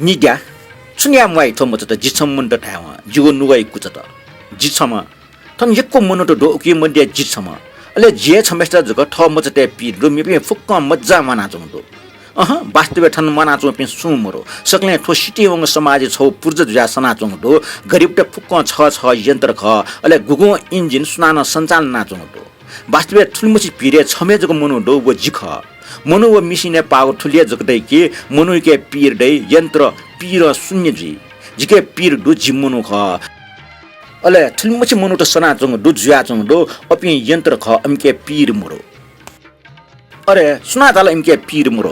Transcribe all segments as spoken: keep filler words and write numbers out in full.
निद्या, छु याये म्वाइ थ्व मचात, जि छम्ह मनूत धायेवं, जिगु नुगःया कुचात। जि छम्ह, थन यक्व मनूत दु, उकी मध्ये जि छम्ह। अले जि हे छम्हय्सित जक थः मचातय् पीर दु, मेपिं फुक्कं मज्जा म्वानाच्वंगु दु। अहँ, वास्तवय् थन म्वानाच्वंपिं सुं मरु। सकलें थ्व सितिं वंगु समाजय् छगू पुर्जा जुयाः सनाच्वंगु दु। गरिबत फुक्कं छगः छगः यन्त्र खः, अले गुगुं इन्जिन सुनानं सञ्चालन यानाच्वंगु दु। वास्तवय् थुलिमछि भीरय् छम्ह हे जक मनू दु, व जि खः। मनू व मिसिनय् पाःगु थुलि हे जक दइ कि मनूयाके पीर दइ, यन्त्र पीरं शून्य जुइ। जिके पीर दु, जि मनू खः। अले थुलिमछि मनूत सनाच्वंगु दु, जुयाच्वंगु दु, अपिं यन्त्र खः, अमिके पीर मरु। अरे, सुनां धाल इमिके पीर मरु?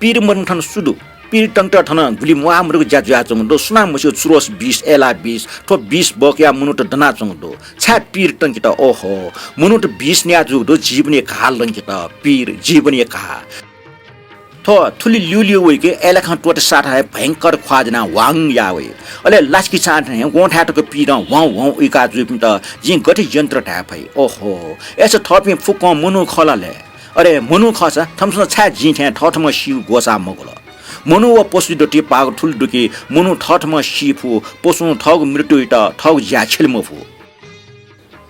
पीर मरुम्ह थन सु दु? पीर तंकेत थन गुलि म्वाःमदुगु ज्या जुयाच्वंगु दु। सुनां मस्यू, चुरोस विष, अय्‌लाः विष, थ्व विष बहकयाः मनूत दनाच्वंगु दु। छाय् पीर तंकेत? ओहो, मनूत विष न्याः जूगु दु, जीवनया घाः लंकेत। पीर, जीवनया घाः। थ्व थुलि ल्यूल्यू वइ कि अय्‌लाखं त्वःते साथं हे भयंकर ख्वाः ज्वनाः ह्वाङ याः वइ। अले लासकिचां थें वंथाय् तक पीरं ह्वं ह्वं उइका जूपिन्त जिं गथे यन्त्र धाये फइ? ओहो, अय्‌सा थःपिं फुक्कं मनू खः ला ले? अरे, मनू खःसा थःम्हं छाय् जिं थें थःथम्हं सीगु ग्वसाः मग्वल? मनू व पशुया दथुइ पाःगु थुलि दु कि मनू थःथम्हं सी फु, पशुं थःगु मृत्युयात थःगु ज्याय् छ्यले मफु।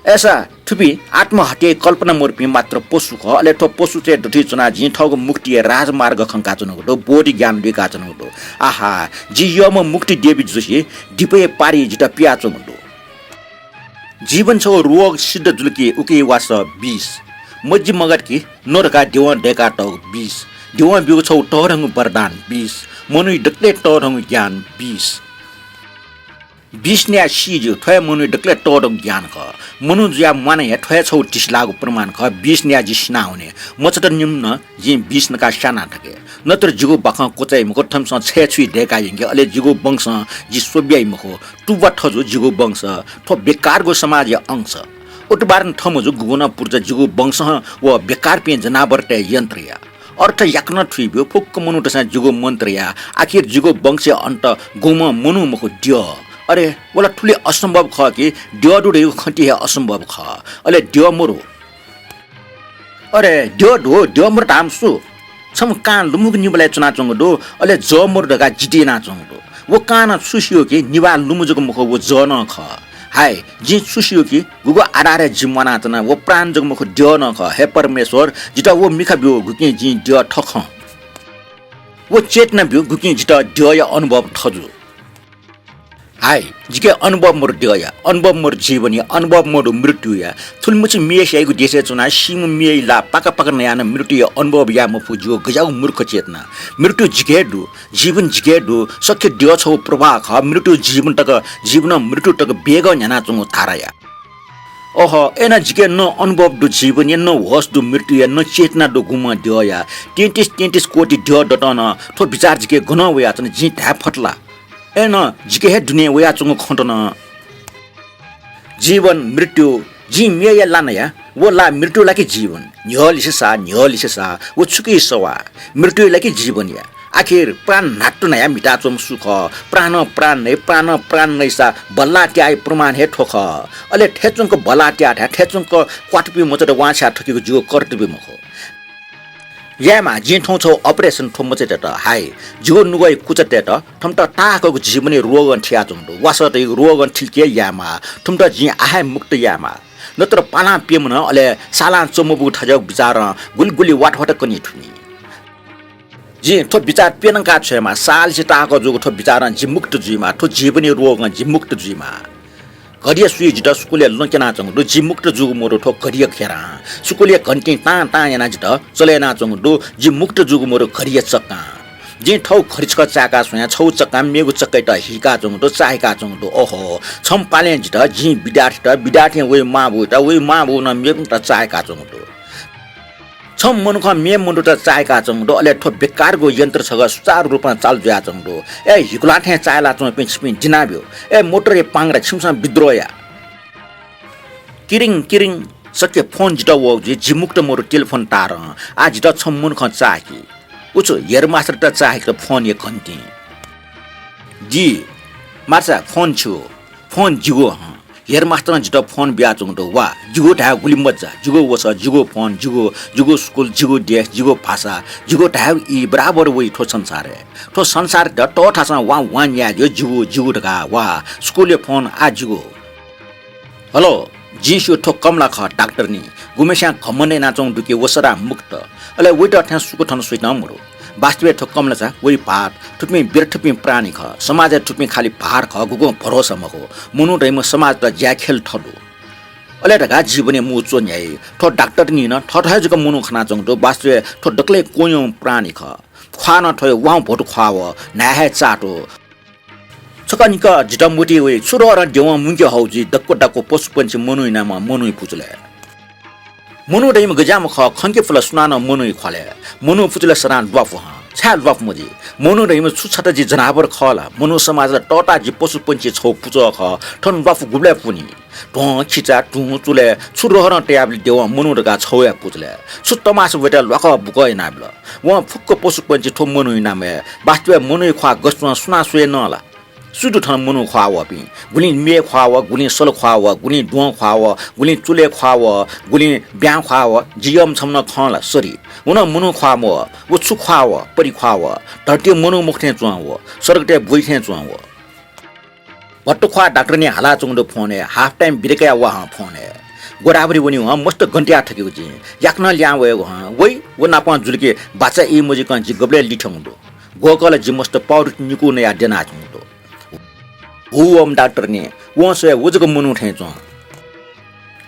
अय्‌सा थुपिं आत्महत्याया कल्पना मदुपिं मात्र पशु खः। अले थ्व पशुतय् दथुइ च्वनाः जिं थःगु मुक्तिया राजमार्ग खंकाच्वनागु दु, बोधि ज्ञान लुइकाच्वनागु दु। आहा, जि यःम्ह मुक्ति देवी जुसि दिपय् पारि जितः पियाच्वंगु दु। जीवन छगू रोग सिद्ध जुल कि उकी वासः विष। मज्जि मगात कि नं धकाः द्यवं दय्‌कातःगु विष। द्यवं ब्यूगु छगू तःधंगु वरदान विष। मनूया दकलय् तःधंगु ज्ञान विष। विष न्याः सी ज्यू, थ्व हे मनूया दकलय् तःधंगु ज्ञान खः। मनू जुयाः म्वाना हे थ्व हे छगू धिसिलाःगु प्रमाण खः, विष न्याः जि सिनावने। मचात निम्ह नं जिं विष नकाः स्याना थके। नत्र जिगु बाखं क्वचाइ मखु, थःम्हं छय् छुइ दय्‌का यंके, अले जिगु वंशं जि स्वब्याइ मखु। तुब्वा थजु जिगु वंश, थ्व बेकारगु समाजया अंश। उत्पादन थमजु गुगुं नं पुर्जा जिगु वंशं व बेकारपिं जनावरतय् यन्त्र या। अर्थ याकनं थुइब्यू, फुक्क मनूतय्‌सं जिगु मन्त्र या। आखिर जिगु वंशया अन्त गुम्हं मनू मखु, द्यः। अरे, व ला थुलि असम्भव खः कि द्यः दु धइगु खँ ति हे असम्भव खः। अले द्यः मरु। अरे, द्यः दु, द्यः मरु धाःम्ह सु? छम्ह कां लुमंक निभालय् च्वनाच्वंगु दु, अले जः मरु धकाः जिद्दी यानाच्वंगु दु। व कां नं छु स्यू कि निभाः लुमं जक मखु, व जः नं खः। हाय, जिं छु स्यू कि गुगु आधारय् जि म्वानाच्वना, व प्राण जक मखु, द्यः नं खः। हे परमेश्वर, जितः व मिखा ब्यु, गुकिं जिं द्यः थखं। व चेतना ब्यु, गुकिं जितः द्यःया अनुभव थजु। हाय, जिके अनुभव मरु द्यःया, अनुभव मरु जीवनया, अनुभव मरु मृत्युया। थुलिमछि मेसियागु देशय् च्वनाः सीम्ह मेया ला पाका पाका नयाः नं मृत्युया अनुभव याये मफु, जिगु गज्याःगु मूर्ख चेतना। मृत्यु जिके हे दु, जीवन जिके हे दु, सख्य द्यः छगू प्रवाह खः, मृत्यु जीवन तक, जीवनं मृत्यु तक वेगं न्ह्यानाच्वंगु धाराया। ओहो, अय्‌नं जिके न अनुभव दु जीवनया, न होश दु मृत्युया, न चेतना दु गुम्हं द्यःया। तैंतिस तैंतिस कोटि द्यः दतं नं थ्व बिचाः जिके गनं वयाच्वन, जिं धाये फत ला? अय्‌नं जिके हे दुने वयाच्वंगु खँ दु नं। जीवन, मृत्यु, जिं मेया ला नया, व ला मृत्यु ला कि जीवन? न्ह्यः लिसेसा, न्ह्यः लिसेसा, व छुकी सवाः, मृत्यु ला कि जीवनया? आखिर प्राण न्हात्तु नयाः म्हिताच्वंम्ह सु खः? प्राणं प्राण नइ, प्राणं प्राण नइसा बल्लाः त्याःया प्रमाण हे थ्व खः। अले थय्‌च्वंक बल्लाः त्याःथाय् थय्‌च्वंक क्वातुपिं मचात वांछ्वया थकीगु जिगु कर्तव्य मखु। यायेमाः, जिं थौं छगू operation थ्व मचातय्‌त, हाय, जिगु नुगःया कुचातय्‌त, थुमित ताःहाकःगु जीवनया रोगं थियाच्वंगु दु। वासः धइगु रोगं थिल कि यायेमाः, थुमित जिं आः हे मुक्त यायेमाः। नत्र पालां प्यम्ह नं अले सालां च्वमबूगु थज्याःगु बिचारं गुलि गुलि वात वात कनी थुनी। जिं थ्व बिचाः प्यंका छ्वयेमाः, सालसे ताःहाकः जूगु थ्व बिचारं जि मुक्त जुइमाः, थ्व जीवनया रोगं जि मुक्त जुइमाः। घडिया सुइ जितः स्कुलय् लँ क्यनाच्वंगु दु, जि मुक्त जूगु मरु थ्व घडिया घेरां। स्कुलया घन्टिं तां तां यानाः जितः चले यानाच्वंगु दु, जि मुक्त जूगु मरु घडिया चक्कां। जिं थःगु घडि छकः चाय्‌का स्वयां छगू चक्कां मेगु चक्कयात हिकाच्वंगु दु, चाःहिकाच्वंगु दु। ओहो, छम्ह पालें जितः, जिं विद्यार्थीत, विद्यार्थीं वइ मां बौयात, वइ मां बौं नं मेपिन्त चाःहिकाच्वंगु दु। छम्ह मनुखं मेम्ह मनूत चाःहिकाच्वंगु दु, अले थ्व बेकारगु यन्त्र छगः सुचारु रूपं चालु जुयाच्वंगु दु। अय् हिकुलाथें चाःहिलाच्वंपिं छिपिं दिनाब्यु। अय् मोटरया पांग्रा, छिमिसं विद्रोह या। किरिङ किरिङ सके फोन जितः वःगु जुइ, जि मुक्त मरु टेलिफोन तारं। आः जितः छम्ह मनुखं चाःहिकी। उ छु, हेडमास्टरयात चाःहिकेत फोनया घन्टिं। जि, मार्सा, फोन छु? फोन जिगु हँ। हेडमास्टरं जितः फोन बियाच्वंगु दु। वा, जिगु धायेगु गुलि मज्जा, जिगु वसः, जिगु फोन, जिगु, जिगु स्कुल, जिगु देश, जिगु भाषा, जिगु धायेगु ई बराबर वइ थ्व संसारय्। थ्व संसारयात तःथासं वां वां न्याये ज्यू, जिगु, जिगु धकाः। वा, स्कुलया फोन आः जिगु। हेलो, जिं स्यू थ्व कमला खः, डाक्टरनी। गुम्हेस्यां घमण्ड यानाच्वंगु दु कि व सदां मुक्त। अले वइत थें सुख थन सुइत नं मदु। वास्तवय् थ्व कमलाचा वइ भार, थुपिं व्यर्थपिं प्राणी खः। समाजय् थुपिं खालि भार खः, गुगुं भरोसा मखु। मनू धइम्ह समाजयात ज्याय् ख्यले थदु। अले धकाः जीवनय् मू च्वन्ह्याइ। थ्व डाक्टरनी नं थःथः हे जक मनू खनाच्वंगु दु। वास्तवय् थ्व दकलय् क्वह्यंम्ह प्राणी खः। ख्वाः नं थ्व हे वां भोटु ख्वाः व, न्हाय् हे चाःतु। छकः निकः जितः मतिइ वइ, छु धरं देवं मुंके हःगु जुइ, दक्व दक्व पशुपंक्षी मनूया नामं मनूया पुचलय्। मनू धइम्ह गज्याःम्ह खः, खंके फु ला सुनानं मनूया ख्वालय्। मनूया पुचलय् सदां ल्वापु हं। छाय् ल्वापु मजुइ? मनू धइम्ह छु छता जि जनावर खः ला? मनू समाजयात तःता जि पशुपंक्षी छगू पुचः खः। थन ल्वापु गुबलय् पुनी? ध्वं, खिचा, तुं, चुलय् छु रहरं तयाबिल देवं मनू धकाः छगू हे पुचलय्? छु तमासा वय्‌त ल्वाकः बुकः यानाबिल? वं फुक्क पशुपंक्षी थ्व मनूया नामय्। वास्तवय् मनूया ख्वाः गसुं सुनां स्वये नं ला? सु दु थन मनू ख्वाः वःपिं? गुलिं म्ये ख्वाः व, गुलिं सल ख्वाः व, गुलिं द्वहं ख्वाः व, गुलिं चुलय् ख्वाः व, गुलिं ब्यां ख्वाः व। जि यःम्ह छम्ह नं खं ला सरी। व नं मनू ख्वाः मवः। व छु ख्वाः व? परि ख्वाः व। धरतीइ मनू मखु थें च्वं व। स्वर्गतय् ब्वइ थें च्वं व। भट्टु ख्वाः डाक्टरनी हालाच्वंगु दु फोनय्। हाफ टाइम बिदा कयाः वा हं फोनय्। गोदावरी वनेगु हं, मस्त गन तयाः थकेगु जिं। याकनं लिहां वयेगु हं। वइ, व नापं जुल कि बाचा ई मजुइकं जि गबलय् लिथ्यंगु दु। ग्वःकः ला जि मस्त पाउडर निकू नयाः द्यनाच्वंगु दु। हु वःम्ह डाक्टरनी, वं स्वयाः व जक मनू थें च्वं।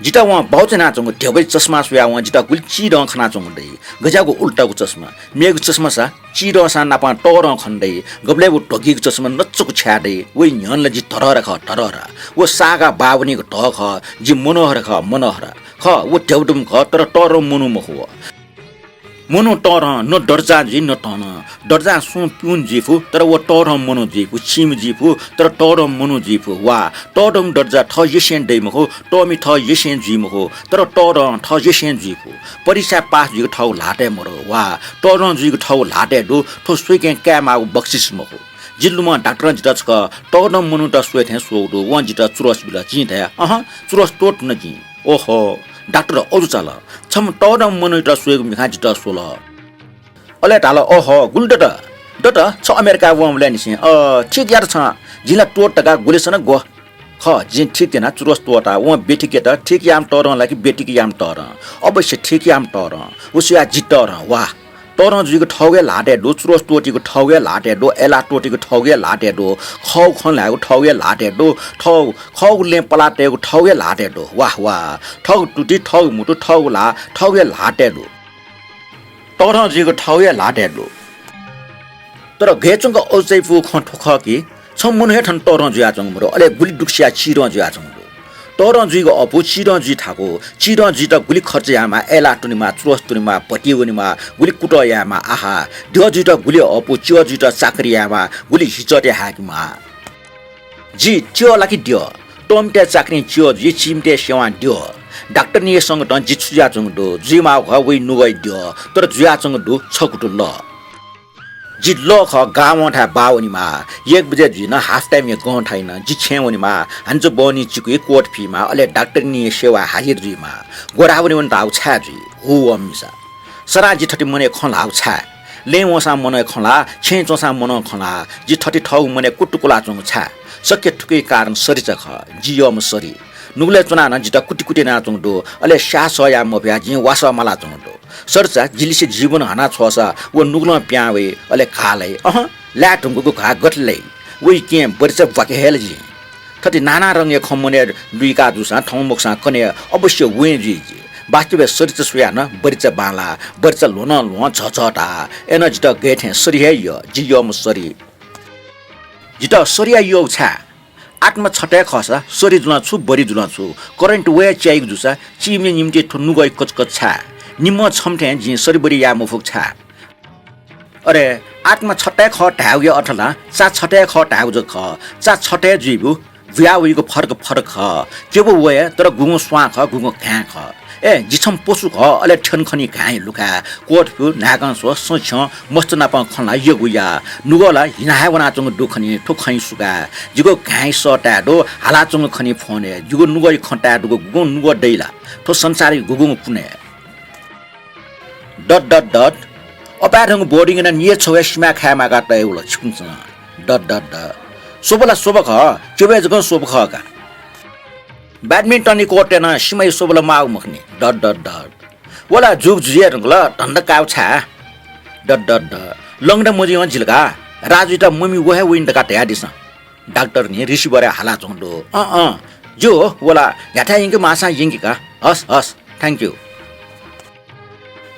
जितः वं बाउचा यानाच्वंगु ध्यबाया चस्मा स्वयाः वं जितः गुलि चिधं खनाच्वंगु दइ। गज्याःगु उल्टागु चस्मा। मेगु चस्मासा चिधंसां नापं तःधं खने दइ। गबलय् व ध्वगीगु चस्मा नच्चुक छ्याये दइ। वइ न्ह्यःने ला जि धरहरा खः, धरहरा। व सागा बावनीगु धः खः, जि मनोहरा खः, मनोहरा। खः, व ध्यबादुम्ह खः, तर तःधं मनू मखु व। मनू तःधं न दर्जां जुइ न तःधं। दर्जां सुं पिउन जुइ फु, तर व तःधं मनू जुइ फु, चीम्ह जुइ फु, तर तःधं मनू जुइ फु। वा, तःधंम्ह दर्जा थः यसें दइ मखु, तःमि थः यसें जुइ मखु, तर तःधं थः यसें जुइ फु। परीक्षाय् पास जुइक थःगु ल्हातय् मदु। वा, तःधं जुइक थःगु ल्हातय् दु, थ्व स्वइकें कायेमाःगु बक्सिस मखु। जि लुमं डाक्टरं जितः छकः तःधं मनूत स्वये थें स्वःगु दु। वं जितः चुरस बिल। जिं धया, अहँ, चुरस त्वःतुन जिं। ओहो, डाक्टर अजू चाल। छम्ह तःधं मनूत स्वयेगु मिखां जितः स्वल। अले धाल, ओहो, गुलि दत? दत, छ अमेरिका वंबलय् निसें। अ, ठीक यात छं। जिं ला त्वःत धकाः गुलिसन ग्व। खः, जिं ठीक याना चुरस त्वःता। वं बेठिक यात, ठीक याःम्ह तःधं ला कि बेठिक याःम्ह तःधं? अवश्य ठीक याःम्ह तःधं। व स्वयाः जि तःधं, वाह। तःधं जुइक थःगु हे ल्हातय् दु, चुरस त्वःतीक थःगु हे ल्हातय् दु, अय्‌लाः त्वःतीक थःगु हे ल्हातय् दु, खःगु खँ ल्हायेगु थःगु हे ल्हातय् दु, थः-, खःगु लँय् पलाः तयेगु थःगु हे ल्हातय् दु। वाह, वाह। थःगु तुति, थःगु म्हुतु, थःगु ल्हाः, थःगु हे ल्हातय् दु। तःधं जुइक थःगु हे ल्हातय् दु। तर गय् च्वंक अजू चायापुगु खँ थ्व खः कि छम्ह मनू हे थन तःधं जुयाच्वंगु मदु, अले गुलि दुःख सियाः चिधं जुयाच्वंगु दु। तःधं जुइक अःपु, चिधं जुइ थाकु, चिधं जुइत गुलि खर्च यायेमाः, अय्‌लाः त्वनेमाः, चुरस त्वनेमाः, भतिइ वनेमाः, गुलि कुतः यायेमाः, आहा, द्यः जुइत गुलि अःपु, च्यः जुइत चाकरी यायेमाः, गुलि हिचःतय् हाय्‌केमाः। जि च्यः ला कि द्यः? तःमितय् चाकरिं च्यः जुइ, चीमितय् सेवां द्यः। डाक्टरनीया संगतं जि छु जुयाच्वंगु दु? जुइमाःगु खः वइ नुगःया द्यः, तर जुयाच्वंगु दु छकुतु लः। जि लः खः, गावंथाय् बाः वनेमाः। एक बजे जुइन हाफ टाइमया गं थाइन जि छेँय् वनेमाः। हान्चु बहनी चिकुइ कोट फीमाः, अले डाक्टरनीया सेवाय् हाजिर जुइमाः। गोदावरी वन धाःगु छाय् जुइ? हु वःम्हसा। सदां जि थथे मनय् खँ ल्हाःगु छाय्? लँय् वंसां मनय् खँ ल्हाः, छेँय् च्वंसां मनय् खँ ल्हाः। जि थथे थःगु मनय् कुतुकुलाच्वंगु छाय्? सकसिया थुकिया कारण सरिचा खः, जि यःम्ह सरि। नुगलय् च्वनाः नं जितः कुतिकुति यानाच्वंगु दु, अले स्याः सः याये मफयाः जिं वासः मालाच्वंगु दु। सरिचा, जिलिसे जीवन हना छ्वःसा व नुगलं पिहां वइ, अले घाः लाइ। अहँ, लाये धुंकूगु घाः गथे लाइ? वइ केहेँ बरिचा ब्वाके हे ला जिं। थथे नाना रंगया खँ मनय् लुइका जूसां थौं मखुसां कन्हय् अवश्य वँय् जुइ जि। वास्तवय् सरिचा स्वयाः नं बरिचा बांलाः, बरिचा ल्ह्वनं ल्ह्वं झःझः धाः। अय्‌नं जितः गय् थें सरि हे यः, जि यःम्ह सरि। जितः सरिया यःगु छाय्? आत्मा छता हे खःसा सरि जुलं छु, बरि जुलं छु, करेन्ट वयाः च्याइगु जूसा चीमिया निंतिं थ्व नुगःया कचकच छाय्? निम्हं छम्ह थें जिं सरिबरि याये मफुगु छाय्? अरे, आत्मा छता हे खः धायेगुया अर्थ ला चा छता हे खः धायेगु जक खः। चा छता हे जुइगु, बुया वइगु फरक फरक खः। क्यबु वये, तर गुगुं स्वां खः, गुगुं घाँय् खः। ए, जि छम्ह पशु खः, अले थ्यन खनी घाँय् लुखाय्, कोट फ्यु, न्हाय्कं स्व, सँ छ्यं, मस्त नापं खँ ल्हाः, यगु या। नुगः ला हिना हे वनाच्वंगु दु खनी, थ्व खँय् सुकाः। जिगु घाँय् सः ताये दु, हालाच्वंगु खनी फोनय्। जिगु नुगःया खँ ताये दुगु गुगुं नुगः दइ ला? थ्व संसारया गुगुं कुनय्। डट डट डट। अपाय् धंगु बोर्डिङ यानाः न्येर छगू हे सिमा खाये माःका तये वल छिकपिन्सं। डट डट डट। स्वब ला स्वब खः, क्यबय् जकं स्वब खः का। ब्याडमिन्टनया कोर्टय् नं सिमाया स्वब ला माःगु मखुनि। डट डट डट। व ला जूगु जुइ हे धुंकल, धन्दा कायेगु छाय्? डट डट डट। लंगु नं मजुइवं जिल का। राजुयात ममि व हे वइन धकाः धयादिसँ। डाक्टरनी रिसिभरय् हालाच्वंगु दु। अँ, अँ, ज्यू, व ला न्ह्याथाय् यंके माःसां यंके का। हस्, हस्, thank you।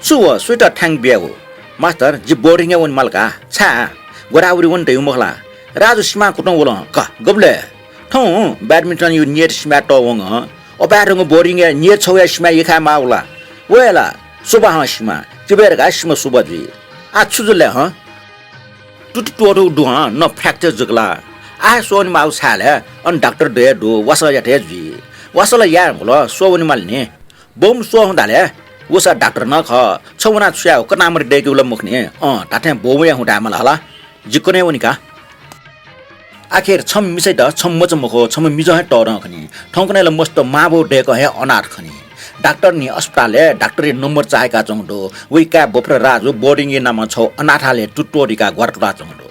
छु व, सुइत thank बियागु? मास्तर, जि बोर्डिङय् वने माल का। छाय्? गोदावरी वने धयागु मखु ला? राजु सिमां कुतुं वल हं का। गबलय्? थौं ब्याडमिन्टनया न्येत सिमाय् तःवंगु हं। अपाय् धंगु बोर्डिङय् न्येत छगू हे सिमाय् यखाये माःगु ला? व हे ला स्वबा हं सिमा, क्यबय् धकाः सिमा स्वबा जुइ। आः छु जुल ले हं? तुति त्वःतूगु दु हं, न fracture जक ला। आः हे स्वःवने माःगु छाय् ले, अन डाक्टर दया दु, वासः यात हे जुइ। वासः ला याये धुंकल, स्वःवने माल नि। बौम्ह स्वः हुँ धाल हे, व सा डाक्टर नं खः, छ वनाः छु यायेगु, कनामरि दय्केगु ला मखुनि। अँ, धात्थें बौम्हया हुँ धायेमाल हला, जि कन्हय् वनी का। आखिर छम्ह मिसायात छम्ह मचा मखु, छम्ह मिजं हे तःधं खनी। थौंकन्हय् ला मस्त मांबौ दय्कं हे अनाथ खनी। डाक्टरनी अस्पतालय् डाक्टरया नम्बर चाःहिकाच्वंगु दु। वया काय् बफर राजु बोर्डिङया नामं छगू अनाथालयय् तुति त्वःतिकाः ग्वारातुराच्वंगु दु।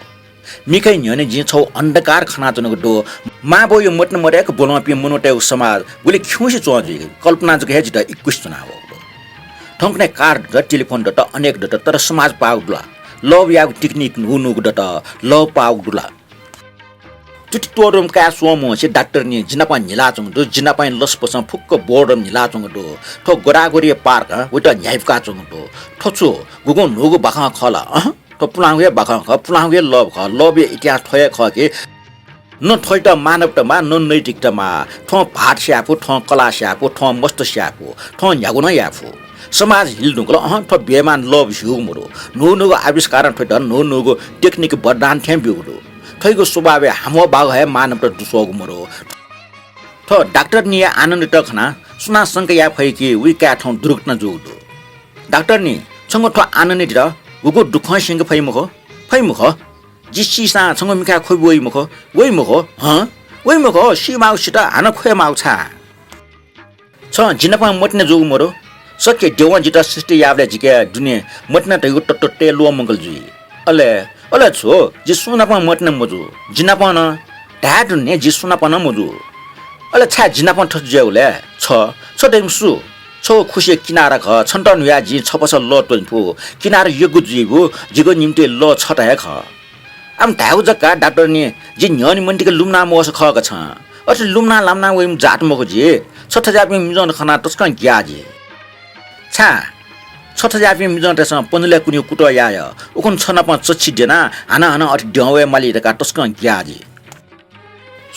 मिखाया न्ह्यःने जिं छगू अन्धकार खनाच्वनागु दु। मांबौया मतिना मदय्क ब्वलंपिं मनूतय्गु समाज गुलि खिउँसे च्वं जुइगु कल्पना जक हे जितः इकुसे च्वनावःगु दु। थौंकन्हय् कार दत, टेलिफोन दत, अनेक दत, तर समाज पाःगु दु ला? Love यायेगु technique न्हून्हूगु दत, love पाःगु दु ला? तुति त्वःतूम्ह काय् स्वःम्ह होंसे डाक्टरनी जि नाप न्हिलाच्वंगु दु, जि नापं लसपसं फुक्क बोर्डं न्हिलाच्वंगु दु। थ्व गोदावरीया पार्कं वइत न्ह्याइपुकाच्वंगु दु। थ्व छु गुगुं न्हूगु बाखं खः ला? अहँ, थ्व पुलांगु हे बाखं खः, पुलांगु हे love खः। Love या इतिहास थ्व हे खः कि न थ्वइत मानवता माः, न नैतिकता माः। थ्वं भाःत स्याये फु, थ्वं कला स्याये फु, थ्वं मस्त स्याये फु, थ्वं न्ह्यागु नं याये फु। समाज हिल धुंकल, अहँ, थ्व बेमान love स्यूगु मदु। न्हून्हूगु आविष्कारं थ्वइत न्हून्हूगु technique वरदान थें ब्यूगु दु। थ्वयागु स्वभावय् हाम्वः बागः हे मानवता दुस्वःगु मदु। थ्व डाक्टरनीया आनन्दयात खनाः सुनां शंका याये फइ कि वया काय् थौं दुर्घटना जूगु दु। डाक्टरनी, छंगु थ्व आनन्दयात गुगु दुःखं स्यंके फइ मखु? फइ मखु। जि सीसां छंगु मिखाय् ख्वबि वइ मखु, वइ मखु, हँ? वइ मखु, सीमाःगु सित हानं ख्वयेमाःगु छाय्? छं जि नाप मतिना जूगु मदु। सके देवं जितः सृष्टि याःबलय् जिके दुने मतिना धइगु तत्त्व तये ल्वःमंकल जुइ। अले, अले छु, जि सुं नाप मतिना मजू, जि नाप नं, धाये धुन नि, जि सुं नाप नं मजू। अले छाय् जि नाप थथे जुयागु ले? छ, छ धइम्ह सु? छ व खुसिया किनारा खः, छन्त न्हुयाः जिं छपसः लः त्वने फु। किनारा यक्व जुइगु जिगु निंतिं लः छता हे खः। आम धायेगु जक का डाक्टरनी, जि न्ह्यःने मतिनाः लुमना मवःसा खः का छं। अथे लुमना लामना वइम्ह जात मखु जि। छ थज्याःपिं मिजंत खनाः तसकं ग्याः जि। छाय्? छ थज्याःपिं मिजंतय्सं पन्जुलय् कुनेगु कुतः याः। उखुन्हु छ नाप चच्छि द्यनाः हानं हानं अथे द्यं वये माली धकाः तसकं ग्याः जि।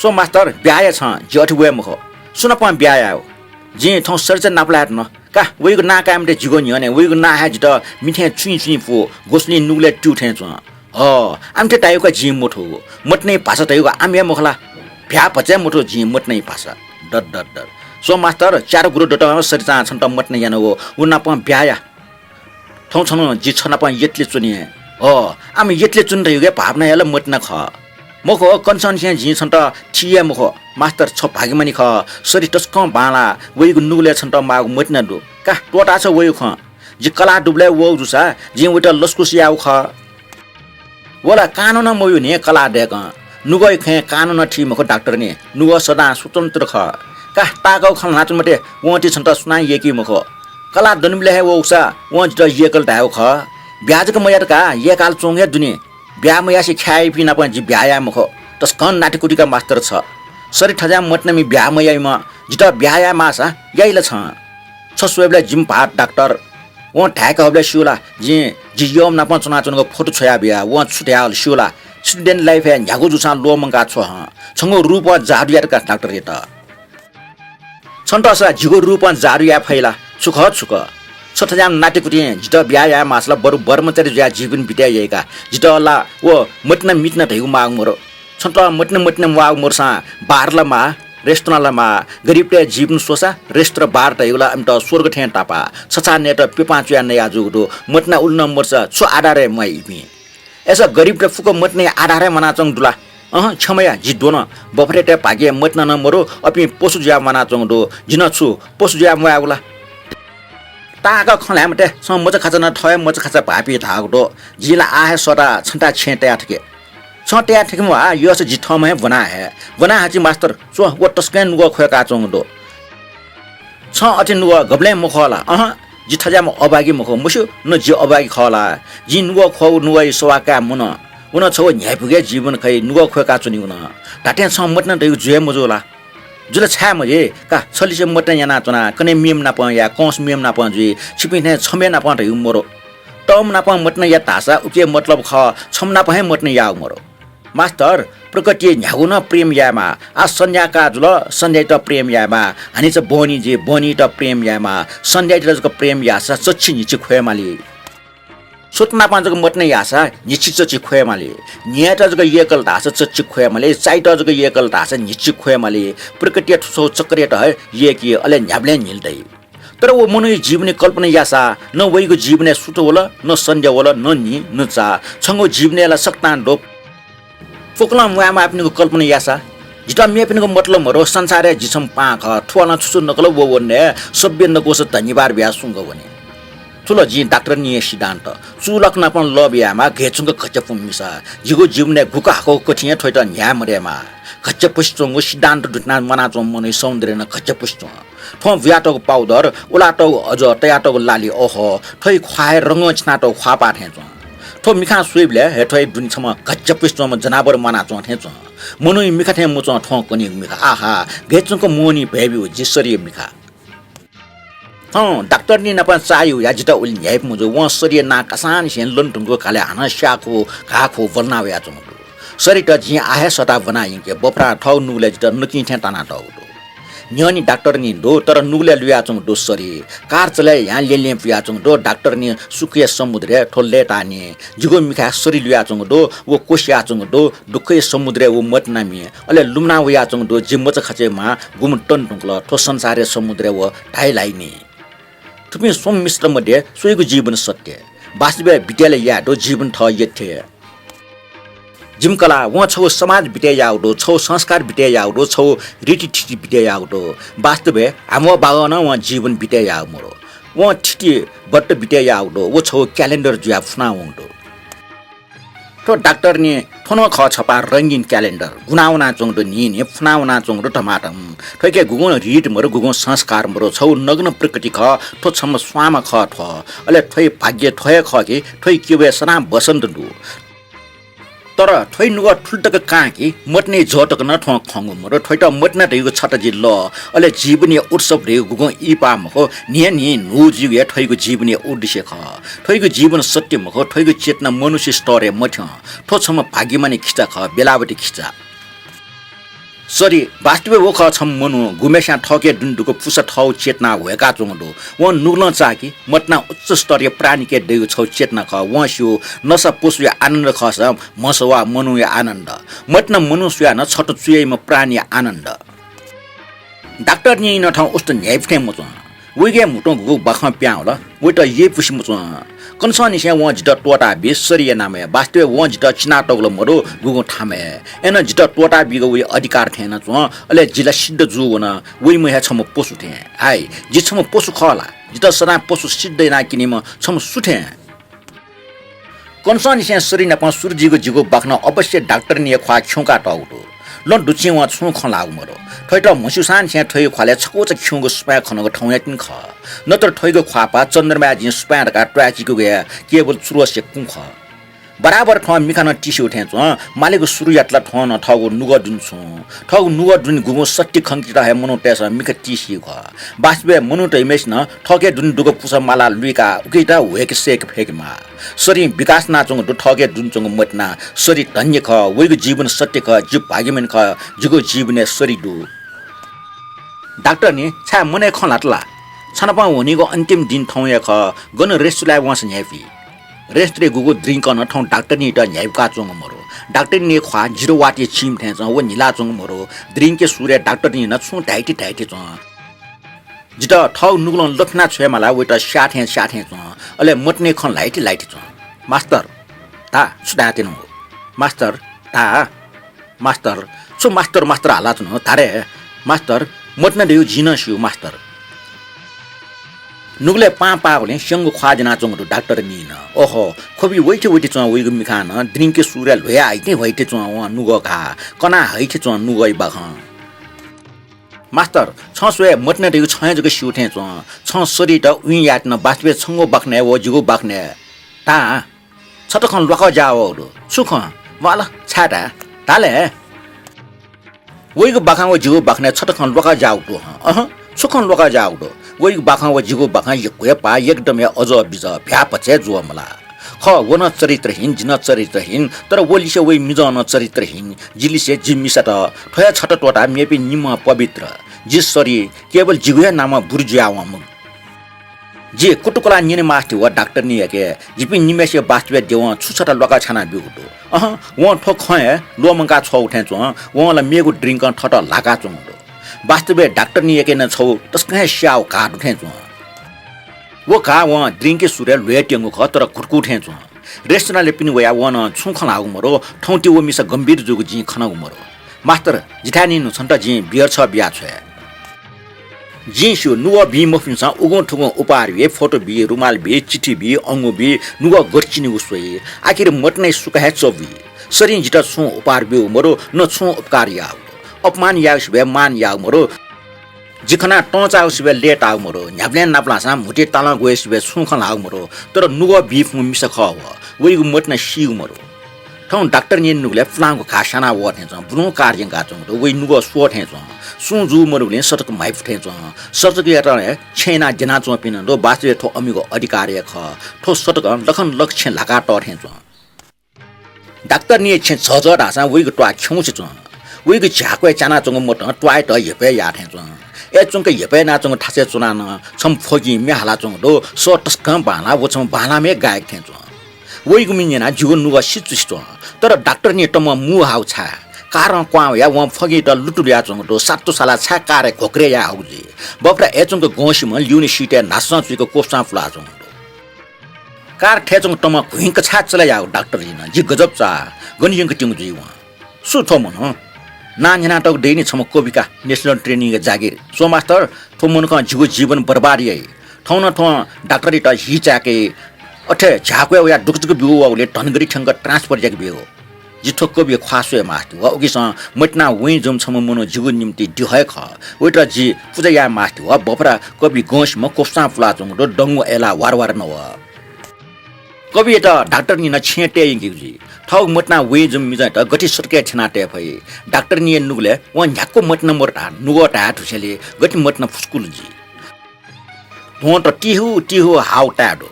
स्व मास्तर, ब्याहा या छं, जि अथे वये मखु। सु नाप ब्याहा यायेगु? जिं थौं सरिता नापलाये धुन। का, वयागु नां काये मते जिगु न्ह्यःने, वयागु नां हे जितः मिथें चुइँचुइँ पु, ग्वसालि नुगलय् त्यू थें च्वं। हः, आम थें धाइगु का जिं मथूगु। मतिनाया भाषा धइगु आम हे मखु ला? भ्याः भचा हे मथू जिं मतिनाया भाषा। डट डट डट। स्व मास्तर, च्यादँ गुरु दतं सरितां छन्त मतिना यानागु, व नाप ब्याहा या। थौं छन्हु जि छ नाप यतले च्वने। हः, आम यतले च्वने धइगु हे भावना हे ला मतिना खः। मखु, कन्हय् निसें जिं छन्त थी याये मखु। मास्तर, छ भाग्यमानी खः। सरि तसकं बांलाः, वयागु नुगलय् छन्त माःगु मतिना दु। का, त्वःता छ वयागु खँ। जि कलाः दुबलय् वःगु जूसा जिं वयात लसकुस याःगु खः। व ला कानूनं मब्यू नि कलाः दय्कं। नुगःया खँय् कानूनं थी मखु डाक्टरनी। नुगः सदां स्वतन्त्र खः। का, ताःहाकःगु खँ ल्हानाच्वने मते, वं ति छन्त सुनां यय्की मखु। कलाः दनिबलय् हे वःगुसा वं जितः यय्कल धायेगु खः। ब्याहा जक मयात का, यय्काः ला च्वंगु हे दु नि। ब्याहा मयासे ख्याःयाइपिं नाप जि ब्याहा याये मखु। तसकं नातिकुति का मास्तर छ। सरि थज्याःम्ह मतिनाम्ह ब्याहा मयाइम्ह जितः ब्याहा याये माःसा याइ ला छं? छ स्वयेबलय् जिमि भाःत डाक्टर। वं धाय्के हःबलय् स्यू ला, जिं जि यःम्ह नाप च्वनाच्वनागु फोटो छ्वयाबिया, वं छु धयाहल स्यू ला? Student life-य् न्ह्यागु जूसां ल्वःमंका छ्व हं। छंगु रूपं जादु यात का डाक्टरयात। छन्त सा जिगु रूपं जादु याये फइ ला? छु खः, छु खः? छ थज्याःम्ह नातिकुतिं जितः ब्याहा याये माःसा ला बरु ब्रह्मचारी जुयाः जीवन बिताये याइ का। जितः ला व मतिना मितिना धइगु माःगु मदु। छन्त मतिना मतिना म्वाःगु मरुसां बार ला माः। रेस्टुरेन्ट ला माः, गरिबतय् जीवन स्वसा रेस्टुरेन्ट बार धइगु ला इमित स्वर्ग थें तापाः। छछाः नयेत प्यपां च्वया नया जूगु दु। मतिना उलि नं मतिसा छु आधारय् म्वाइ इपिं? अय्सा गरिबत फुक्क मतिनाया आधारय् म्वानाच्वंगु दु ला? अहँ, क्षमा या, जि द्वन। बफरेतय् भाग्य मतिना नं मरु, अपिं पशु जुयाः म्वानाच्वंगु दु। जि नं छु पशु जुयाः म्वायेगु ला? ताःहाकः खँ ल्हाये मते, छं मचाखाचा नं थः हे मचाखाचा भाःपी धाःगु दु। जिं ला आः हे सःताः छन्ता छेँय् तया थके। छं तया थके मखु, आः यःसा जि थःम्हं हे ब्वना हये। ब्वना हजि मास्तर, च्वँ, व तसकं नुगः ख्वय्काच्वंगु दु। छं अथे नुगः गबलें मख्वः ला? अहँ, जि थज्याःम्ह अभागी मखु, मस्यू न जि अभागी खः ला? जिं नुगः ख्वःगु नुगःया सवाः काये मन। व नं छगू न्ह्याइपुगु हे जीवन खइ, नुगः ख्वय्काच्वनीगु नं। धात्थें छं मतिना धइगु जुइ हे मजू ला? जु ला छाय् मजुइ? का, छलिसे मतिना यानाच्वना, कन्हय् मेम्ह नाप या, कंस मेम्ह नाप जुइ, छिपिं थें छम्ह नाप धइगु मरु। तःम्ह नाप मतिना यात धाःसा उकिया मतलब खः, छम्ह नाप हे मतिना याःगु मरु। मास्तर, प्रकृतिया न्ह्यागुं नं प्रेम यायेमाः। आः सन्ध्या का जुल, सन्ध्यायात प्रेम यायेमाः। हानिचा बहनी जुइ, बहनीयात प्रेम यायेमाः। सन्ध्यायात जक प्रेम याःसा चच्छि न्हिच्छि ख्वये माली। स्वत नाप जक मतिना याःसा न्हिच्छि चच्छि ख्वये माली। न्हियात जक यय्कल धाःसा चच्छि ख्वये माली, चायात जक यय्कल धाःसा न्हिच्छि ख्वये माली। प्रकृतिया थ्व छगू चक्रयात हे यय्की, अले न्ह्याबलें न्हिल दइ। तर व मनूया जीवनया कल्पना याःसा न वइगु जीवनय् सुथ वल, न सन्ध्या वल, न न्हि, न चा। छंगु जीवनय् ला सकतां दु। फुक्कलं म्वायेमाःपिनिगु कल्पना याःसा, जितः मेपिनिगु मतलब मरु, संसारय् जि छम्ह पाहां खः, थुवालं छु छु नकल व वने, सब्य नकूसा धन्यवाद बियाः सुंक वने। थ्व ला जिं डाक्टरनीया सिद्धान्त। चूलाक नाप love यायेमाः, घय्चुंक घच्चापुं मिसा। जिगु जीवनय् गुक हाकःगु कथिं हे थ्वयात न्ह्याये मदयेमाः। घच्चापुसे च्वंगु सिद्धान्त दुथ्यानाः म्वानाच्वंम्ह मनूया सौन्दर्य नं घच्चापुसे च्वं। थ्वं बुयातःगु पाउडर, उलातःगु अजः, तयातःगु लालि, ओहो, थ्वया ख्वाः हे रंगं छिनातःगु ख्वाःपाः थें च्वं। थ्व मिखां स्वइबलय् हे थ्वया दुने छम्ह घच्चापुसे च्वंम्ह जनावर म्वानाच्वं थें च्वं। मनूया मिखा थें मुच्वं थ्वं कनीगु मिखा। आहा, घय्चुंक मोहनी भयब्यू जि सरीया मिखा। थौं डाक्टरनी नाप चाःहिउया जितः उलि न्ह्याइपुम्ह जू। वं सरीया नां कासांनिसें लन धुंकूगु कालय् हानं स्याःखू, घाःखू बल्लाना वयाच्वंगु दु। सरीत जिं आः हे सःताः ब्वना यंके। बफरां थःगु नुगलय् जितः नकिं थें तानातःगु दु। न्ह्यःने डाक्टरनी दु, तर नुगलय् लुयाच्वंगु दु सरी। कार चले यां ल्यंल्यं पुयाच्वंगु दु। डाक्टरनी सुखया समुद्रय् थ्व लय्ताः नि। जिगु मिखाय् सरी लुयाच्वंगु दु, व क्वसियाच्वंगु दु। दुःखया समुद्रय् व मतिना म्ये। अले लुमना वयाच्वंगु दु जि मचाखाचाया मां गुम्ह तन धुंकल। थ्व संसारया समुद्रय् व धाइलाइ नि। थुपिं स्वम्ह मिस्त मध्ये स्वइगु जीवन सत्य। वास्तवय् बिते ला याये दु, जीवन थः यथे। जिमि कलाः वं छगू समाज बिते याःगु दु, छगू संस्कार बिते याःगु दु, छगू रीतिथिति बिते याःगु दु। वास्तवय् हाम्वः बागः नं वं जीवन बिते याःगु मरु। वं थिति बट्ट बिते याःगु दु, व छगू calendar जुयाः फुना वंगु दु। थ्व डाक्टरनी थ्व नं खः छपा रंगीन calendar। गुना वनाच्वंगु दु न्हिं न्हिं, फुना वनाच्वंगु दु धमाधम। थ्वय्के गुगुं रीत मरु, गुगुं संस्कार मरु, छगू नग्न प्रकृति खः, थ्व छम्ह स्वांम्ह खः थ्व। अले थ्वय् भाग्य थ्व हे खः कि थ्वय् क्यबय् सदां बसन्त दु। तर थ्वय् नुगः थुलि तक कां कि मतिनाया जः तक नं थ्वं खंगु मरु। थ्वय्त मतिना धइगु छता जि लः, अले जीवनया उत्सव धइगु गुगुं इहिपाः मखु, न्हिं न्हिं न्हू जुइगु हे थ्वय्गु जीवनया उद्देश्य खः। थ्वय्गु जीवन सत्य मखु, थ्वय्गु चेतना मनुष्य स्तरय् मथ्यं। थ्व छम्ह भाग्यमानी खिचा खः, बेलावती खिचा। सरी, वास्तवय् व खः छम्ह मनू, गुम्हेस्यां थःके दुने दुगु पुसा थःगु चेतनां ह्वय्काच्वंगु दु। वं नुगलं चाः कि मतिना उच्च स्तरया प्राणीके दइगु छगू चेतना खः। वं स्यू, नसा पशुया आनन्द खःसा म्हसा वा मनूया आनन्द। मतिना मनू स्वयाः नं छता चुयाइम्ह प्राणीया आनन्द। डाक्टरनीं नं थौं उस्त न्ह्याइपुथें मच्वं। वइगु हे म्हुतुं गुगु बाखं पिहां वल, वइत यइपुसे मच्वं। कन्हय्‌निसें वं जितः त्वःताबी सरीया नामय्। वास्तवय् वं जितः चिनातःगु ला मदु, गुगुं थामय्। अय्‌नं जितः त्वःताबीगु वया अधिकार थें नं च्वं, अले जि ला सिद्ध जूवन, वइम्ह हे छम्ह पशु थें। हाय, जि छम्ह पशु खः ला? जितः सदां पशु सिद्ध यानाः क्यनीम्ह छम्ह सु थें? कन्हय्‌निसें सरी नाप सुरु जुइगु जिगु बाखनं अवश्य डाक्टरनीया ख्वाः खिउँकातःगु दु। लं दुछिं वं छुं खँ ल्हाःगु मदु। थ्वइत म्हस्यूसांनिसें थ्वया ख्वालय् छकूचा खिउँगु सुपाँय् खनागु थौंयातिनि खः। नत्र थ्वयागु ख्वाःपाः चन्द्रमाय् जिं सुपाँय् धकाः त्वाःचिकूगु हे केवल चुरोसया कुँ खः। बराबर थ्वं मिखा नं तिस्यू थें च्वं, मालेगु सुरु यात ला थ्वं नं थःगु नुगः दुने छुं। थःगु नुगः दुने गुगुं सत्य खंकेत हे मनूतय्‌सं मिखा तिस्यू खः। वास्तवय् मनूत धइम्हय्‌सिनं थःके दुने दुगु पुसा मालाः लुइकाः उकियात ह्वय्के सय्‌के फय्‌केमाः। सरीं विकास यानाच्वंगु दु, थःके दुने च्वंगु मतिना। सरी धन्य खः, वइगु जीवन सत्य खः, जि भाग्यमानी खः, जिगु जीवनय् सरी दु। डाक्टरनी, छाय् मनय् खँ ल्हात ला? छ नाप वनीगु अन्तिम दिं थौं हे खः, गन रेस्टुरेन्टय् वंसा न्ह्याइपुइ। रेस्टुरेन्टय् गुगु drinker नं थौं डाक्टरनीत न्ह्याइपुकाच्वंगु मदु। डाक्टरनी ख्वाः जिरो वाटया चिम थें च्वं, व न्हिलाच्वंगु मरु। द्रिंके सुरय् डाक्टरनीं नं छुं धाइथें धाइथें च्वं। जितः थःगु नुगलं लफिना छ्वयेमाला, वइत स्याः थें स्याः थें च्वं। अले मतिनाया खँ ल्हाइथें ल्हाइथें च्वं। मास्तर, धा, छु धायेत्यनागु? मास्तर, धा। मास्तर, छु मास्तर मास्तर हालाच्वन, धा रे। मास्तर, मतिना धइगु जिं नं स्यू मास्तर। नुगलय् पाहां पाःगुलिं स्यंगू ख्वाः ज्वनाच्वंगु दु डाक्टरनीं नं। ओहो, ख्वबि वइथें वइथें च्वं वइगु मिखां नं द्रिंके सुरय् ल्ह्वया हइथें हइथें च्वं वं नुगः घाः, कना हइथें च्वं नुगःया बाखं। मास्तर, छं स्वये मतिना धइगु छं हे जक स्यू थें च्वं। छं शरीरयात उइँ यायेत्यना, वास्तवय् छंगु बाखनय् व जिगु बाखनय्। धा। छता खँ ल्वाकः ज्याः वःगु दु। छु खँ? म्वाल, छाय् धाये? धा ले। वइगु बाखं व जिगु बाखनय् छता खँ ल्वाकः ज्याःगु दु हं। अहं, छु खँ ल्वाकः ज्याःगु दु? वइगु बाखं व जिगु बाखं यक्व हे पाः, एकदम हे अजः बिजः, भ्याः भचा हे जुयाः मला। खः, व नं चरित्रहीन, जि नं चरित्रहीन, तर व लिसे वइ मिजं नं चरित्रहीन, जि लिसे जि मिसात। थ्व हे छता त्वःताः मेपिं निम्हं पवित्र। जि शरीर केवल जिगु हे नामं बुरु जुयावंम्ह। जि कुतुकुलाः न्यने मास्ति व डाक्टरनीयाके, जिपिं निम्हय्सिया वास्तवय् देवं छु छता ल्वाकः छानाब्यूगु दु। अहं, वं थ्व खँ हे ल्वःमंका छ्वःगु थें च्वं, वं ला मेगु ड्रिंकं थत ल्हाकाच्वंगु दु। वास्तवय् डाक्टरनीयाके नं छगू तसकं हे स्याःगु घाः दु थें च्वं। व घाः वं ड्रिंकया सुरय् ल्ह्वय्त्यंगु खः, तर घुटुकू थें च्वं। रेस्टुरेन्टय् पिने वयाः वं नं छुं खँ ल्हाःगु मरु, थौंति व मिसा गम्भीर जूगु जिं खनागु मरु। मास्तर, जिथाय् निं नु, छन्त जिं बियर छः बिया छ्वये। जिं स्यू, नुगः बी मफुपिन्सं उगुं थुगुं उपहार बी, फोटो बी, रुमाल बी, चिठी बी, अंगू बी, नुगः गथे चिनीगु स्वइ। आखिर मतिनाया सुख हे चबुइ। सरिं जितः छुं उपहार ब्यूगु मरु, न छुं उपकार याःगु। अपमान याःगु सिबय् मान याःगु मरु। जि खनाः तं चाःगु सिबय् लय्ताःगु मरु। न्ह्याबलें नापलाःसां म्हुतुइ तालं ग्वःगु सिबय् छुं खँ ल्हाःगु मरु। तर नुगः बी फुम्ह मिसा खः व। वइगु मतिना सीगु मरु। थौं डाक्टरनीया नुगलय् पुलांगु घाः स्याना वः थें च्वं, बुलुं कार यंकाच्वंगु दु, वइ नुगः स्वः थें च्वं। सुं जू मरुगुलिं सतक म्हाइफु थें च्वं। सतकयात हे छेँ यानाः द्यनाच्वंपिं नं दु, वास्तवय् थ्व अमिगु अधिकार हे खः। थ्व सतकं लखं लख छेँ ल्हाकातः थें च्वं। डाक्टरनीया छेँ झःझः धाःसां वइगु त्वाः खिउँसे च्वं। वइगु झ्याक्वय् च्यानाच्वंगु मतं त्वाःयात हेपय् याः थें च्वं। अय्‌च्वंक हेपय् यानाच्वंगु थासय् च्वनाः नं छम्ह फगिं म्ये हालाच्वंगु दु, सः तसकं बांलाः, व छम्ह बांलाःम्ह हे गायक थें च्वं। वइगु मिं न्यनाः जिगु नुगः सिचुसे च्वं। तर डाक्टरनीं तमं मू हाःगु छाय्? कारं क्वहां वयाः वं फगिंयात लुतुलुयाच्वंगु दु। सात्तु साला छाय् कारय् घोकरे याये हःगु जुइ? बफरा अय्‌च्वंक गंसिम्ह ल्यूने सीतय् न्हासं चुइक क्वपुसां पुलाच्वंगु दु। कार थय्‌च्वंक तमं घुइंक छाय् चले याःगु डाक्टरनीं नं जि गजब चाः। गन यंकातःगु जुइ वं? सु थ्व मनू? नां न्यनातःगु दइ नि छम्ह कवि का, National Training-या जागिर। स्व मास्तर, थ्व मनुखं जिगु जीवन बर्बाद याइ। थौं नं थ्वं डाक्टरयात हि चाय्‌के, अथे झ्याक्वय् वयाः दुःख जक ब्यूगु वःगुलिं धनगढी थ्यंक transfer याके ब्यूगु। जि थ्व कविया ख्वाः स्वये मास्ति वः। उकिसं मतिना वइँ जूम्ह छम्ह मनू जिगु निंतिं द्यः हे खः। वइत जि पुजा याये मास्ति वः। बफरा कवि गंसिम्ह क्वपुसां पुलाच्वंगु दु, दंगु अय्‌लाः वार वार नवः। कवियात डाक्टरनीं नं छेँय् तये यंकीगु जुइ। थःगु मतिना वइँ जूम्ह मिजंयात गथे सतकय् थ्यना तये फइ? डाक्टरनीया नुगलय् वं न्ह्याक्व मतिना मदु धाः, नुगः धाये धुसेंलि गथे मतिना फुस्कुल जुइ? ध्वंत तिहु तिहु हाउ ताये दु।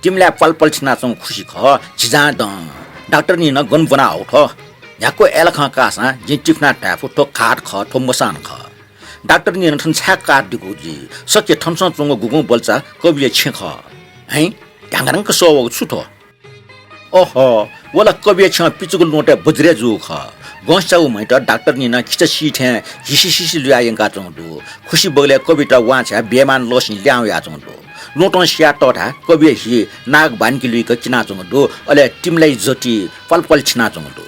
तिमिलाय् प्वालप्वाल थिनाच्वंगु खुसि खः, झिजां दं। डाक्टरनीं नं गन ब्वना हउ थ्व? न्ह्याक्व अय्‌लाखं काःसां जिं तिफुनाः धाये फु, थ्व घात खः, थ्व मसान खः। डाक्टरनीं नं थन छाय् कार दिकूगु जुइ? सकसिया थनसं च्वंगु गुगुं बल्चा कविया छेँ खः। हँ, ध्याङारंक सः वःगु छु थ्व? ओहो, व ला कविया छेँय् पिचुगु ल्वहंतय् बज्रय् जूगु खः। गंसिचागु म्हयात डाक्टरनीं नं खिचा सी थें हिसिसिसि लुयाः यंकाच्वंगु दु। खुसि बगलय् कवियात वांछ्वयाः बेइमान लःसिं ल्याहां वयाच्वंगु दु। ल्वहंतं सिया तःथाय् कविया हि नाग बानिकी लुइक किनाच्वंगु दु। अले तिमिलाया जति प्वालप्वाल थिनाच्वंगु दु।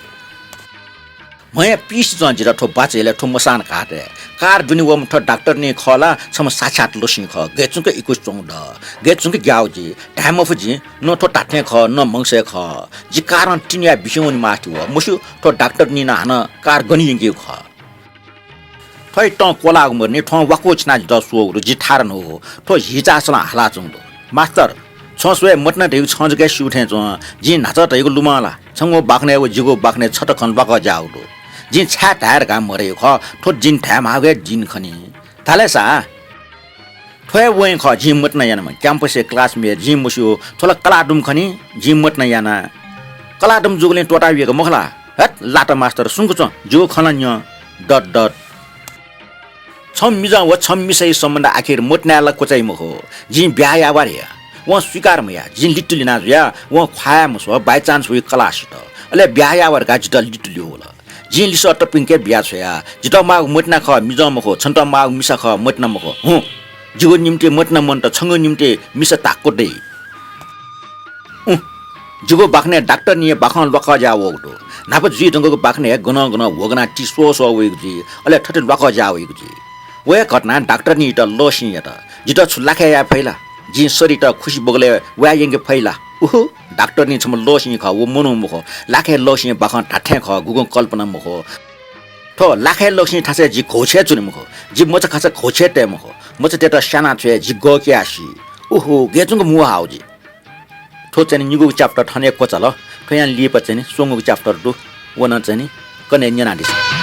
म्हया पीसं जितः थ्व बाचा यल, थ्व मसान घातय्। कार दुने वःम्ह थ्व डाक्टरनी खः ला छम्ह साक्षात लसिं खः। गय् च्वंक इकुस च्वंगु दः, गय् च्वंक ग्याःगु जुइ। धाये मफु जिं, न थ्व धात्थें खः, न मंसय् खः। जि कारं तिनाया बिस्युं वने मास्ति वः। मस्यू, थ्व डाक्टरनीं नं हानं कार गन यंकीगु खः। थ्व तं क्वलाःगु मदुनि, थ्वं वाकु छिनाः जितः स्वःगु दु, जि थारा न्हूगु। थ्व हिचासलं हालाच्वंगु दु। मास्तर, छं स्वये मतिना धइगु छं जक हे स्यू थें च्वं। जिं न्हाचः धइगु लुमं ला? छंगु बाखनय् व जिगु बाखनय् छता खँ ल्वाकः ज्याःगु दु। जिं छाय् धाये धकाः मदय् खः, थ्व जिं धायेमाःगु हे दिं खनी। धाल सा, थ्व हे वइँ खः, जिं मतिना यानाम्ह, क्याम्पसय् classmate, जिं मस्यू, थ्व ला कलाः दुम्ह खनी, जिं मतिना याना। कलाः दुम्ह जूगुलिं त्वःता वयेगु मखु ला? हत लात मास्तर, सुम्क च्वँ, जिगु खँ ला न्यँ। डट डट। छम्ह मिजं व छम्ह मिसाया सम्बन्ध आखिर मतिनाय् ला क्वचाइ मखु। जिं ब्याहा याः वा रे? वं स्वीकार मयाः। जिं लित्तुलिना जुया, वं ख्वाः हे मस्वः, by chance वइ कलाः सित। अले ब्याहा याः वा धकाः जितः लित ल्यू वल। जिं लिसः तप्यंके बिया छ्वया, जितः माःगु मतिना खः, मिजं मखु, छन्त माःगु मिसा खः, मतिना मखु। हुँ, जिगु निम्ति मतिना मन्त, छंगु निम्ति मिसा धाक्व दइ। उँ, जिगु बाखनय् डाक्टरनी बाखं ल्वाकः ज्याः वःगु दु। न्हापा जुइ धुंकूगु बाखनय् गनं गनं ह्वगनाः ति स्वः स्वः वइगु जुइ, अले थथे ल्वाकः ज्याः वइगु जुइ। व हे घटनां डाक्टरनीयात लःसिं यात। जितः छु लाखे याये फइ ला? जिं सरित खुसि बगलय् वाये यंके फइ ला? उहु, डाक्टरनी छम्ह लःसिं खः, व मनू मखु। लाखे लःसिं बाखं धात्थें खः, गुगुं कल्पना मखु। थ्व लाखे लःसिं थासय् जि घौछय् च्वने मखु, जि मचाखाचा घौछय् तये मखु। मचातय्त स्यानाछ्वये, जि गःकिया सी। उहु, गय् च्वंक मू हाः जि। थ्व चाहिँ नि निगूगु chapter थन हे क्वचाल। थ्वयां लिपा चाहिँ नि स्वंगूगु chapter दु, व नं चाहिँ नि कन्हय् न्यनादिसँ।